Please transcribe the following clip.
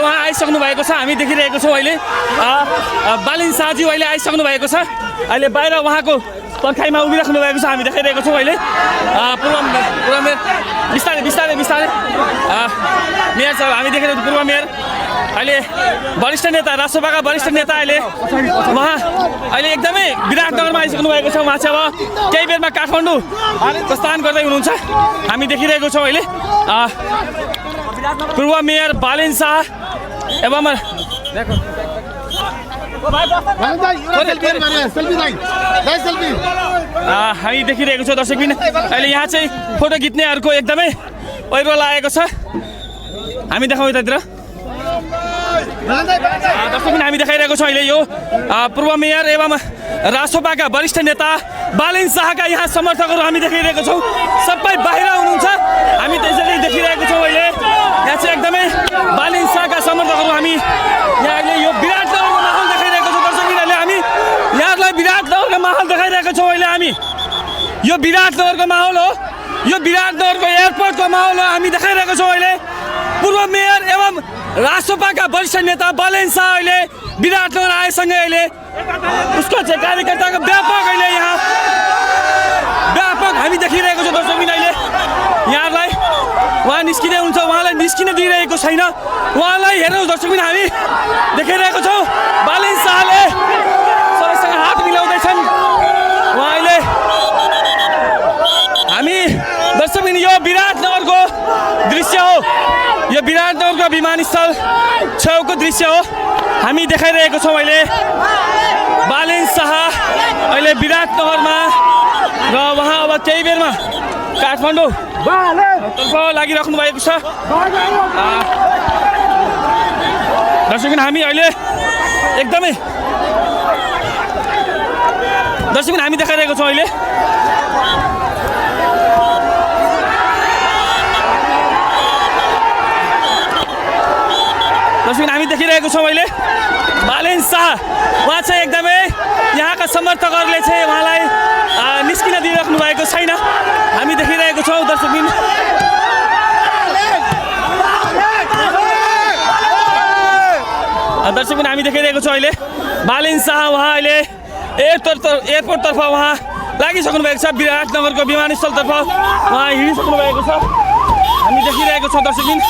उहाँ आइसक्नु भएको छ हामी देखिरहेको छौँ अहिले बालिन शाहजी अहिले आइसक्नु भएको छ अहिले बाहिर उहाँको पर्खाइमा उभिराख्नु भएको छ हामी देखाइरहेको छौँ अहिले पूर्व मेयर बिस्तारै बिस्तारै बिस्तारै मेयर साहब हामी देखेको पूर्व मेयर अहिले वरिष्ठ नेता राष्ट्रसभाका वरिष्ठ नेता अहिले उहाँ अहिले एकदमै विराटनगरमा आइसक्नु भएको छ उहाँ चाहिँ अब केही बेरमा काठमाडौँ प्रस्थान गर्दै हुनुहुन्छ हामी देखिरहेको छौँ अहिले पूर्व मेयर बालिन शाह एवं हामी देखिरहेको छौँ दर्शकबिन अहिले यहाँ चाहिँ फोटो खिच्नेहरूको एकदमै पहिरो लागेको छ हामी देखाउँ यतातिर दर्शकबिन हामी देखाइरहेको छौँ अहिले यो पूर्व मेयर एवं राष्ट्रसभाका वरिष्ठ नेता बालिन शाहका यहाँ समर्थकहरू हामी देखिरहेको छौँ सबै बाहिर हुनुहुन्छ हामी त्यसरी देखिरहेको छौँ अहिले यहाँ चाहिँ एकदमै बालिन शाहका समर्थकहरू हामी यहाँ अहिले यो विराटनगरको माहौल देखाइरहेको छौँ दर्शकबिन अहिले हामी यहाँलाई विराटनगरको माहौल देखाइरहेको छौँ अहिले हामी यो विराटनगरको माहौल हो यो विराटनगरको एयरपोर्टको माहौल हो हामी देखाइरहेको छौँ अहिले पूर्व मेयर एवं राष्ट्रसभाका वरिष्ठ नेता बालिन शाह अहिले विराटनगर आएसँगै अहिले उसको चाहिँ कार्यकर्ताको व्यापक अहिले यहाँ व्यापक हामी देखिरहेको छौँ दर्शकबिन अहिले यहाँलाई उहाँ निस्किँदै हुन्छ उहाँलाई निस्किन दिइरहेको छैन उहाँलाई हेर्नुहोस् दर्शकबिन हामी देखिरहेको छौँ बालिन शाहले सबैसँग हात मिलाउँदैछन् उहाँ अहिले हामी दर्शकबिन यो विराटनगरको दृश्य हो यो विराटनगरको विमानस्थल छेउको दृश्य हो हामी देखाइरहेको छौँ अहिले बालिन शाह अहिले विराटनगरमा र उहाँ अब केही बेरमा काठमाडौँ तर्फ लागिराख्नु भएको छ दर्शकबिन हामी अहिले एकदमै दर्शकबिन हामी देखाइरहेको छौँ अहिले दर्शकबिन हामी देखिरहेको छौँ अहिले बालिन शाह उहाँ चाहिँ एकदमै यहाँका समर्थकहरूले चाहिँ उहाँलाई निस्किन दिइराख्नु भएको छैन हामी देखिरहेको छौँ दर्शकबिन दर्शकबिन हामी देखिरहेको छौँ अहिले बालिन शाह उहाँ अहिले एयरपोर्टतर्फ उहाँ लागिसक्नु भएको छ विराटनगरको विमानस्थलतर्फ उहाँ हिँडिसक्नु भएको छ हामी देखिरहेको छौँ दर्शकबिन